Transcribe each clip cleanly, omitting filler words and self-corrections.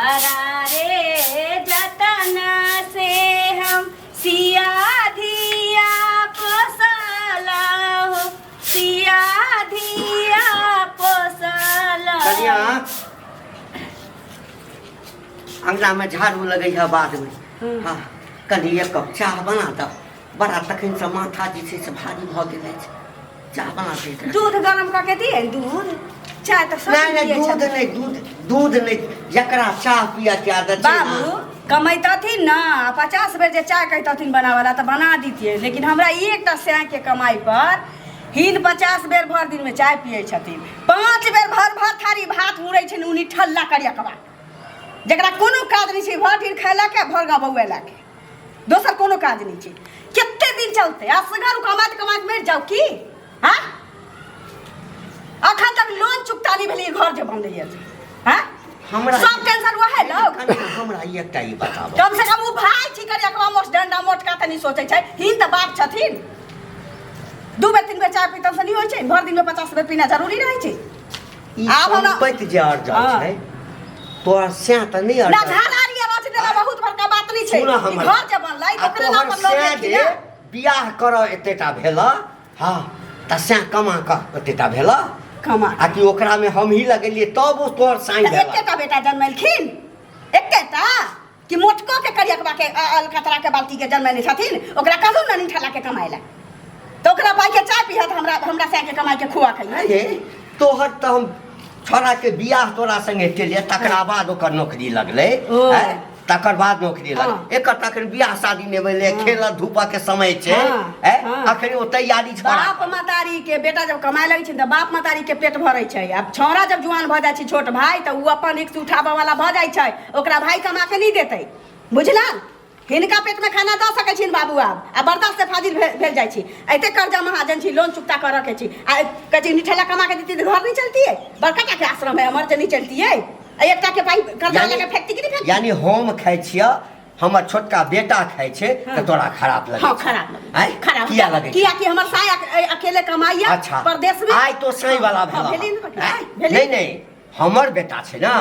बड़ा रे जतन से हम सिया धिया पोसला हो सिया धिया पोसला। कनिया, अंगना में झाड़ू लगै है बाद में। हाँ, कनि एक कप चाह बना दऽ। बड़ा तखनसँ माथा जे छै से भारी भऽ गेल अछि। चाह बना दे। दूध गरम कऽ के दिए? दूध चाय तऽ सब नहि नहि, पियै दूध छथिन। नहि, दूध दूध नहि। जकरा चाह पियऽ के आदत छै ने। बाबू कमैतथिन ने, 50 बेर जे चाय कहितथिन बनाबऽ ला तऽ बना दितियै, लेकिन हमरा एकटा सैके कमाइ पर हिन 50 बेर भरि दिनमे चाय पियै छथिन, 5 बेर भर भर थारी भात उड़ै छनि। उनी ठल्ला करियकबा जकरा कोनो काज नहि छै, भरि दिन खयलक भरि गाँव बौएलक, दोसर कोनो काज नहि छै। कते दिन चलते? असगर कमाइत कमाइत मरि जाउ की? हाँ, अखन तक लोन चुकता नहि भेलै, घर जे बनलैए। हाँ, हमरा सब टेंशन वएह लोग। कनिया, हमरा ई एकटा ई बताबऽ। कम से कम ओ भाय छी करी एकरा मोट डंडा मोटका तऽ नहि सोचै छै। हिन तऽ बाप छथिन। 2 बेर 3 बेर चाय पीतन से नहि होइ छै, भरि दिनमे 50 बेर पीना जरूरी रहै छै। ई आब हमरा- सम्पत्ति जे अर्जल छै तोहर सैं तऽ नहि ना अर्जल। झाड़ आवाज देला बहुत बड़का बात नहीं छै। सुन ई हमर। घर जे बनलै आ ओकरे तोहर नाम पर लोन सैं लेलखिन जे ने। बियाह करऽ एतेटा भेल, हँ, तऽ सैं कमा कऽ एतेटा भेल? कमा आ कि ओकरा में हम ही लगेलियै तब ओ तोहर साईं तऽ भेल? एकेटा बेटा जन्मेलखिन एकेटा कि मोटको के करियकबा के अलकतरा के बाल्टी के जन्मेने छथिन? ओकरा कहू ने निठला के कमाए ला, तऽ ओकरा पाइ के चाय पीहत, हमरा हमरा सैं के कमाए के खुआ खइहे। अरे तोहर तऽ हम छोड़ा के बियाह तोरा संगे केलियै, तकरा बाद ओकर नौकरी लगलै। ओ। आँय? तकर बाद नौकरी लगलै। एकर तखन बियाह शादी नहि भेलै, खेल धूपऽ के समय छै। आँय? अखन ओ तैयारी छोड़ा बाप महतारी के बेटा जब कमाए लगै छै तऽ बाप महतारी के पेट भरै छै। आब छौड़ा जब जुआन भऽ जाइ छै छोट भाय, तऽ ओ अपन रिक्स उठाबऽ वाला भऽ जाइ छै, ओकरा भाय कमा के नहि देतै, बुझला? हिनका पेट में खाना दऽ सकै छिन बाबू? आब आ बर्दाश्त से फाजिल भेल जाइ छी। एते कर्जा महाजन छी, लोन चुकता करऽ के छी, आ कहै छी निठेला कमा के देती तऽ घर नहीं चलतियै? बड़का टा के आश्रम है हमर जे नहीं चलतियै? आ एकटा के पाइ कर्जा लऽ के फेकती कि नहीं फेकती? यानी हम खाइ छियै, हमर छोटका बेटा खाइ छै तऽ तोरा खराब लगै हाँ छै? खराब लगे। आँय? खराब किया लगै छै? किया कि हमर साय अकेले कमाइया अच्छा परदेश में। आइ तो साई वाला हाँ, भेला। भेली ने? आँय? भेली। नहि नहि, हमर बेटा छै ने।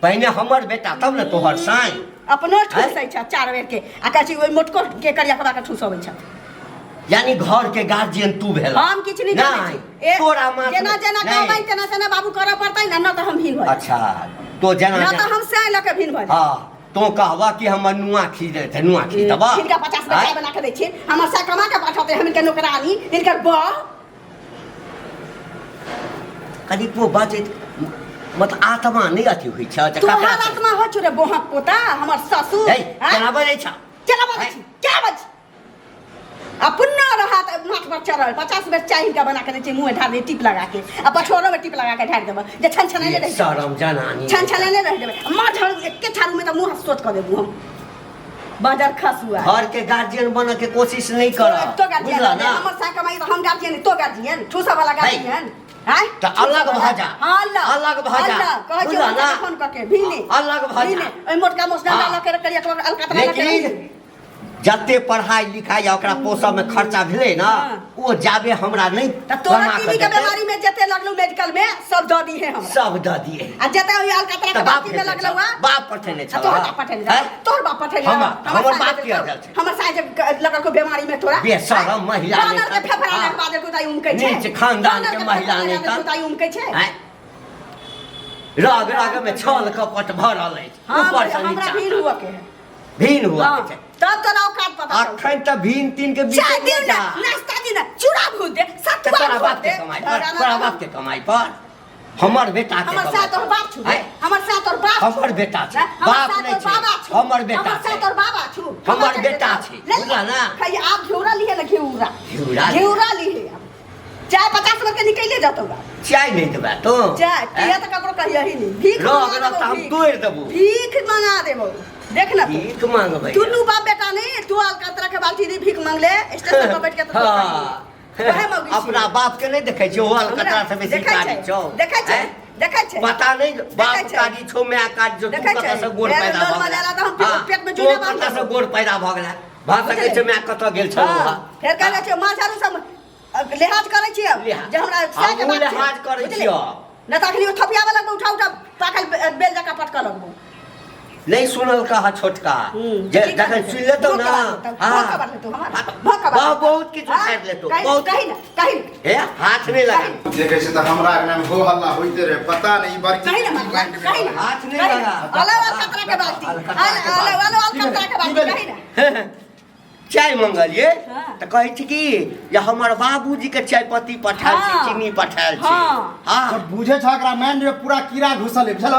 पहिने हमर बेटा तब ने तोहर साई। अपनो ठूसै छ 4 बेर के, आ कहै छी ओहि मोटको के करियकबा के ठूसबै छ। यानी घर के गार्जियन तू भेला? हम किछु नहि जानै छी। तोरा माथ जेना जेना नहि। कहबै तेना तेना बाबू करऽ पड़तै ने, न तऽ हम भिन भऽ जायब। अच्छा, तो जेना न तऽ हम सैं लऽ के भिन भऽ जायब। हाँ, तो कहबा कि हमर नुआ खींच देते, नुआ खींच देबा। हिनका 50 बेर चाय बना के दै छियै, हमर सै कमा के पठौतै, हम हिनकर नौकरानी, हिनकर बह। कनिकबो बाजैत मतलब आत्मा नहि अथी होइ छै जे तोहर ककरा से- आत्मा होइ छौ रे बोहक पोता हमर ससुर? हे, आँय? केना बजै छ? केना बजै छी? केना बजै छी? अपना रहत माथ पर चढ़ल। 50 बेर चाय हिनका बना के दै छियै, मुँह ढार दै टिप लगा के, आ पछोरो में टिप लगा के ढारि देबै जे छन छनेने रहि शरम जनानी। छन छनेने रहि देबै। माँ झाड़ू एके झाड़ू में तऽ मुँह हाथ सोच कऽ देबू हम बाजार खसुआ। घर के गार्जियन बनऽ के कोशिश नहीं कर। तो गार्जियन बुझला ना? हमर सा कमाई तऽ हम गार्जियन, तो गार्जियन ठूसा वाला गार्जियन आँय? तऽ अलग भऽ जा। हाँ, अलग। अलग भऽ जा। अलग। कहै छियौ बुझला हुनका ना? फोन कऽ के भीने अलग भऽ जा। भीने ओहि मोटका मोसना लऽ के करिया के अलकतरा लऽ के। लेकिन जते पढ़ाई लिखाई आ ओकरा पोसऽ में खर्चा भेलै ना, ओ जाबे हमरा नहीं तऽ तोरा कमा कऽ टीबी के देतै, बीमारी में जते लगलौ मेडिकल में सब दऽ दिहे हमरा। सब दऽ दिए। आ जते ओहि अलकतरा तऽ के बाप बाती में भेजने लगलौ छल। आ बाप पठेने आ छल। तोहर बाप पठेने छल। हैं? तोहर बाप पठेने हमर हमर बाप साय किया गेल छै? हमर साय जे लगल को बीमारी में तोरा बेशरम महिला बानर के नहि तऽ। फेफड़ा हाँ। लगवा देलकौ ताई उमकै छै। नीच खानदान बानर के महिला फेफड़ा नहि लगा तऽ। देलकौ ताई उमकै छै। हैं? रग रग में छल कपट भरल अछि। हाँ, ऊपर से हमरा नीचा भीड़ तक। हुआ के है। भीन हुआ हाँ, के छै। तब तोरा औकात पता चलतौ। अखन तऽ भीन तीन के बीच चाय दियौ ने, नाश्ता दियौ ने, चूड़ा भूज दे, तऽ सतुआ तोरा भूज बाप के दे। कमाई पर, तोरा बाप के कमाई पर, हमर बेटा के हमर कमाई साथ तोहर पर। बाप छु। आँय? हमर साथ तोहर बाप छु। हमर बेटा छै, हमर बाप साथ नहि तोहर छै, बाबा छु। हमर बेटा हमर साथ छै। तोहर बाबा छु। हमर चाचा बेटा छै, ले ले। बुझला ना? खाइ आब घिउरा लिहे ने, घिउरा। घिउरा लिहे। घिउरा लिहे आब। चाय 50 बेर के निकले जतौ आब। चाय नहीं देबा तो? चाय पिए तऽ ककरो कहियही नहीं, भीख रग मंगा रग देबौ, तऽ हम भीख। तोड़ि देबौ। भीख मंगा देबौ, देख ना तू। भीख मांगबै? दुनू बाप बेटा नहीं, तू अलकतरा के बाल्टी नहीं भीख मांगले स्टेशन पर बैठ के तो। हाँ। वएह मौगी छियै। अपना बाप के नहीं देखै छियै? ओ अलकतरा से बेसी देखै कारी छै, छौ। देखै छै, हैं? देखै छै। पता नहीं बाप देखै छै। कारी छौ, my कारी छौ, तू देखै कतऽ छै। से गोर पैर पैदा लोल भऽ मलेला गेला? तऽ हम हाँ, पेट में तू जुने बान्ह कतऽ से देबौ। गोर पैदा भऽ गेला? भऽ सकै छै my कतऽ गेल छलौ। हाँ, फेर कहै छै माछ आरू सब लिहाज करै छियै लिहाज। जे हमरा सएह के हमहूँ बात छै, लिहाज करै बुझलियै? छियौ। नहि तऽ अखनी ओ थपियाबऽ लगबौ, उठा उठा पाकल बेल जकाँ पटकऽ लगबौ। नहीं सुनल कहा छोटका जे की जखन करतै? सुनि लेतौ भोग ना कबार लेतौ, भोग कबार लेतौ हमर, भोग कबार बहुत लेतौ। बहुत किछु हाँ? उखाड़ि लेतौ कही बहुत कही ना कही ना हे हाथ नहीं लगा देखै छै तऽ हमरा अंगना मे हो हल्ला होइते रहे पता नहीं ई बड़की कही ना मनुआ कही ना हाथ नहीं कही ना। लगा। अलग अलकतरा के बाल्टी अलकतरा के अलग अलग अलकतरा के बाल्टी कही ना चाय मंगलिए हाँ। तऽ कहै छै कि जे हमर बाबूजी के चाय पत्ती पठायल छै हाँ। चीनी पठायल छै हाँ। हाँ जब बुझे छ एकरा माइन रे पूरा कीड़ा घुसल है बुझल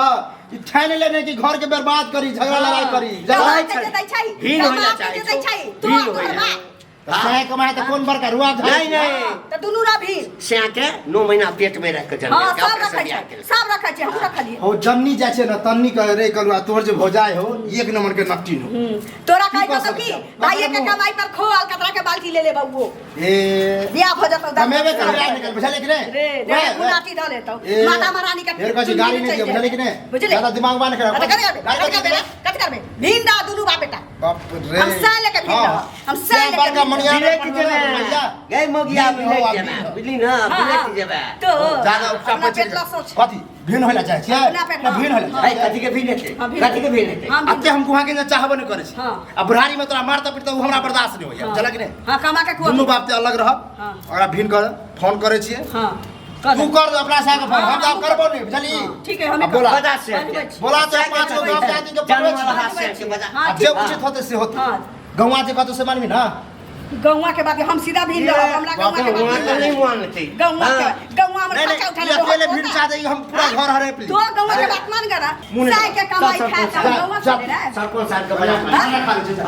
ई ठानि लेने कि घर के बर्बाद करी झगड़ा लड़ाई करी कमा लड़ाई के छै। जे दै छै हीन कमा होइला के चाहै जे दै छौ। छै तू हीन आ तोहर होइला। बाप चाय कमाए तऽ कोन बड़का रुआ नहीं नहीं तऽ दुनू ना भीड़ स्या के 9 महीना पेट में रख के जन्म हाँ के सब ऑपरेशन रखै बियाह छै केलकै। सब रखै छै हमहूँ रखलियै हो जन्नी जाइ छै ने तन्नी कहे रे कलुआ तोहर जे भौजाई हो एक नंबर के नपटीन हो तोरा की कहै कऽ छौ की सकै छी? भाइये के ककरो कमाई पर खो अलकतरा के बाल्टी ले लेबौ वो ए बियाह भऽ जतौ कमेबे करबै आइ निकल बुझलियै कि नहि रे वएह, रे गुनाटी धऽ लेतौ ए, माता महारानी के फेर कहै छै गाड़ी नहि दियौ बुझलियै कि नहि बुझलियै ज्यादा दिमाग बा नहि अरे कथी करबे गाड़ी कथी करबे कथी करबे भिंडा दुनू बाप बेटा बाप रे हम साल लेके भिंडा हाँ। हम साल लेके बड़का भिंडा। मनिया बिलैत जेबै गै मगिया भिन्न हो, बिलैत आ जेबै भिन्न हो। बुझली ना हाँ, बिलैत हाँ। जेबै तो ज्यादा उपचा अपना पचि पेट ला सोच कथी भिन्न होइला चाहै छियै अपना पेट ना भिन्न होइला हाँ। चाहै है कथी के भिन्न हेतै हाँ, भिन्न कथी के भिन्न हेतै हाँ, भिन्न। अते हम गुहा के चाहबो नहि करै छी हाँ। आ बुढ़ारी में तोरा मारता पीटता उ हमरा बर्दाश्त नहि होइया हाँ। बुझलक कि नहि हाँ कमा के खुआ दुनू बाप ते अलग रहब हाँ। ओकरा भिन्न कर फोन करै छियै हाँ कर तू दे। कर अपना साहब के फोन हाँ, हम तऽ आब हमहूँ करबो नहि बुझली हाँ, ठीक है, हमे आ बोला बजा से बनबै छी। बोला तऽ पाँच गो गाँव के आदमी के पकड़ै छी जानवर हाथ से बजा हाँ, आ जे ठीक। उचित होतै से होतै हाँ। गौआ जे कहतौ से मानबी ना गौवा के बात हम सीधा भीड़ रहब हमरा गौवा के गौआ बात तो नहीं मानते गौवा के हाँ। गौवा में नहीं खर्चा उठा नहीं अकेले भीड़ चाहते हम पूरा घर हड़प ली तो गौवा के बात मान गरा मुँह नहीं साय के कमाई चल, खाए चल, त गौवा चल, से रे सरपंच साहब के बजा खाना खा लै छी, जा।